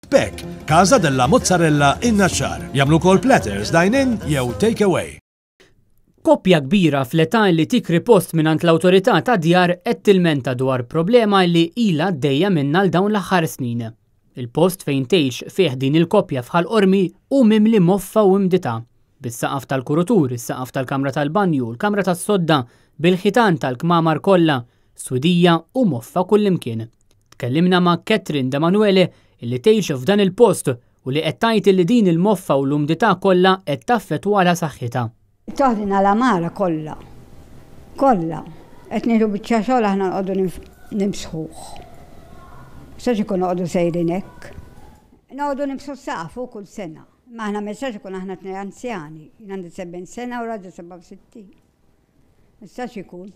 Speck, Casa della Mozzarella in-Naxxar. Jagħmlu wkoll platters dine-in jew take away. Koppja kbira fl-età li tikri post mingħand l-Awtorità tad-Djar qed tilmenta dwar problema li ilha għaddejja minnha għal dawn l-aħħar snin. Il-post fejn tgħix fih din il-koppja f'Ħal Qormi hu mimli moffa u imdità. Bis-saqaf tal-kurutur, is-saqaf tal-kamra tal-banju, l-kamra tas-sodda, bil-ħitan tal-kmamar kollha, swidija u moffa kullimkien. Tkellimna ma' Catherine Demanuele illi tgħix f'dan il-post u li qed tgħid illi din il-moffa u l-umdità kollha qed taffettwalha saħħitha. Toħdilna l-għamara kollha. Kollha. Qed nieħdu biċċa xogħol aħna noqogħdu nimsħuh. Mistax ikun noqogħdu sejrin hekk. Noqogħdu nimsħu s-saqaf hu kull sena. Imma aħna ma jistax ikun aħna tnej anzjani. Jien għandi 70 sena u raġel 67. Mistax ikun.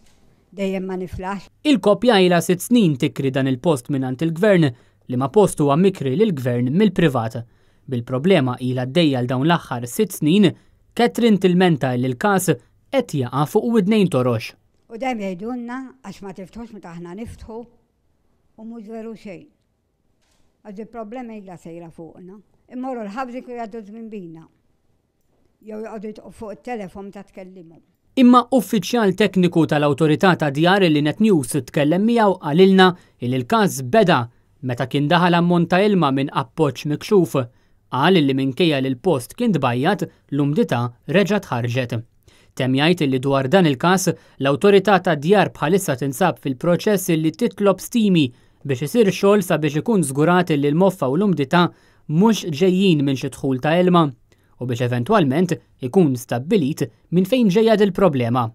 Dejjem ma niflaħx. Il-koppja ilha sitt snin tikri dan il-post mingħand il-Gvern, liema post huwa mikri lill-Gvern mill-privat. Bil-problema ilha għaddejja għal dawn l-aħħar sitt snin, Catherine tilmenta illi l-każ qed jaqa' fuq widnejn torox. U dejjem jgħidulna għax ma tiftħux meta aħna niftħu u mhux veru xejn. Għax dil-problema ilha sejra fuqna. Immorru l-ħabs inkunu jgħaddu żmien bina. Jew joqogħdu jitqu fuq it-telefon meta tkellimhom. Imma uffiċjal tekniku tal-Awtorità tad-Djar li Net News tkellem miegħu qalilna illi l-każ beda meta kien daħal ammont ta' ilma minn appoġġ mikxuf. Qal illi minkejja li l-post kien tbajjad, l-umdità reġgħet ħarġet. Temm jgħid illi dwar dan il-każ, l-Awtorità tad-Djar bħalissa tinsab fil-proċess illi titlob stimi biex isir xogħol sabiex ikun żgurat illi l-moffa u l-umdità mhux ġejjin minn xi dħul ta' ilma u biex eventwalment ikun stabbilit minn fejn ġejja dil-problema.